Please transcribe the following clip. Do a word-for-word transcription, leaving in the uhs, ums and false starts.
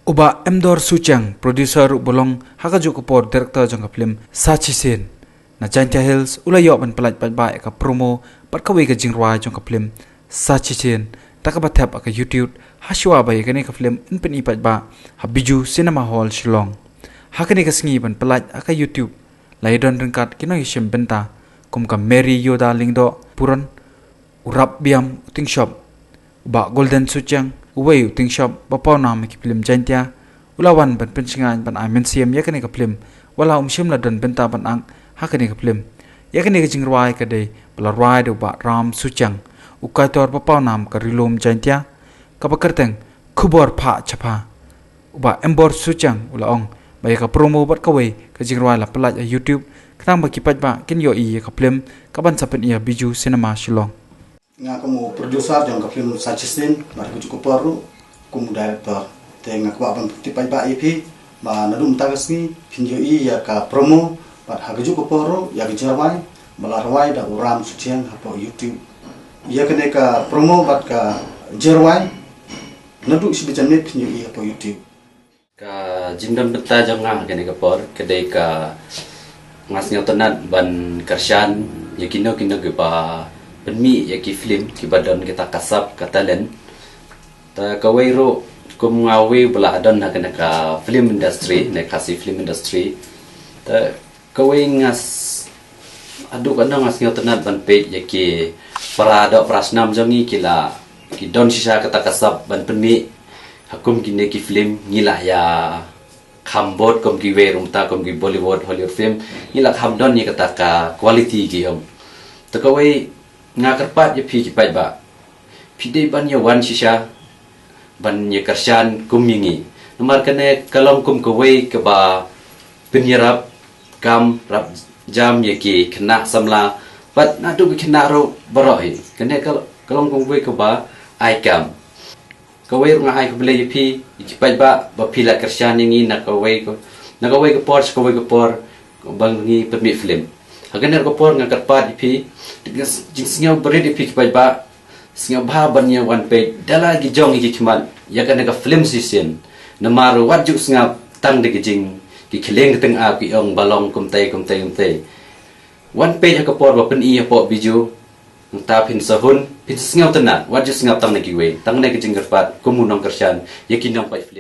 U Bah Emdor Suchang, producer u ba long ha kajuh ka por director jong ka film Sachi Sen na Jaintia Hills, u la ïoh ban pyllait paidbah ïa ka promo bad kawei ka jingrwai jong ka film Sachi Sen da kaba thep ha ka YouTube, ha shuwa ba ïa kane ka film yn pyni paidbah ha Bijou Cinema Hall Shillong. Ha kane ka sngi ban pyllait ha ka YouTube la ïadon ryngkat ki nongïashim bynta kum ka Mary Yoda Lyngdoh Puran, u Rap Biam u Tyngshop, u Bah Golden Suchang, uwei u Tyngshop ba pawnam ha ki film Jaintia, u la wan ban pynshngaiñ ban ai mynsiem ïa kane ka film, wat la um shym la don bynta ban act ha kane ka film. Ïa kane ka jingrwai ka dei ba la rwai da u Bah Ram Suchang, u kaitor ba pawnam ka Ri Lum Jaintia, kaba kyrteng Khubor Phah Chapha. U Bah Emdor Suchang u la ong ba ïa ka promo bad kawei ka jingrwai la pyllait ha YouTube, khnang ba ki paidbah kin ïohi ïa ka film kaban sa pyni ha Bijou Cinema Shillong. Nga kum u producer jong ka film Sachi Sen, bad ha kajuh ka por ruh kum u director. Te nga kwah ban pyntip paidbah ïa phi ba naduh mynta ka sngi phin ïohi ïa ka promo, bad ha kajuh ka por ruh ïa ka jingrwai ba la rwai da u Ram Suchang hapoh YouTube. Ïa kane ka promo bad ka jingrwai naduh shi baje miet phin ïohi hapoh YouTube. Ka jingdon bynta jong nga ha kane ka por ka dei ka, nga sngewtynnat ban kyrshan ïa kino kino kiba pynmih ïa ki film kiba don kita ka sap ka talent. Ta kawei ruh kum nga uwei ba la don ha kane ka film industry, ne Khasi film industry. Ta kawei nga s-, haduh katno nga sngewtynnat ban peit ïa ki para doh para snam jong ngi ki la, ki don shisha kata ka sap ban pynmih ha kum kine ki film, ngi la ïa kham bud kum kiwei ruh mynta kum ki Bollywood, Hollywood film, ngi la kham don ïa kata ka quality ki ong. Ta kawei nga kyrpad ïa phi ki paidbah, phi dei ban ïa wan shisha ban ïa kyrshan kum ïa ngi. Namar kane ka long kum kawei kaba pynïarap kam rap jam ïa ki khynnah samla, bad naduh ki khynnah ruh baroh hi. Kane ka, ka long kum kawei kaba ai kam. Kawei ruh nga ai khublei ïa phi, ïa ki paidbah ba phi la kyrshan ïa ngi na kawei ka, na kawei ka por sha kawei ka por ba ngi pynmih film. Ha kane ka por nga kyrpad ïa phi, jingsngew barit ïa phi ki paidbah, sngewbha ban ïa wan peit da la ki jong ki khmat ïa kane ka film Sachi Sen. Namar wat ju sngap tang da ki jing, ki khylleng ka tnga ki ong ba long kumtai kumtai kumtai. Wan peit ha ka por ba pyni hapoh Bijou, nangta phin sa hun, phin sa sngewtynnat, wat ju sngap tang na kiwei. Tang na ka jingkyrpad kum u nongkyrshan ïa ki nongpeit film.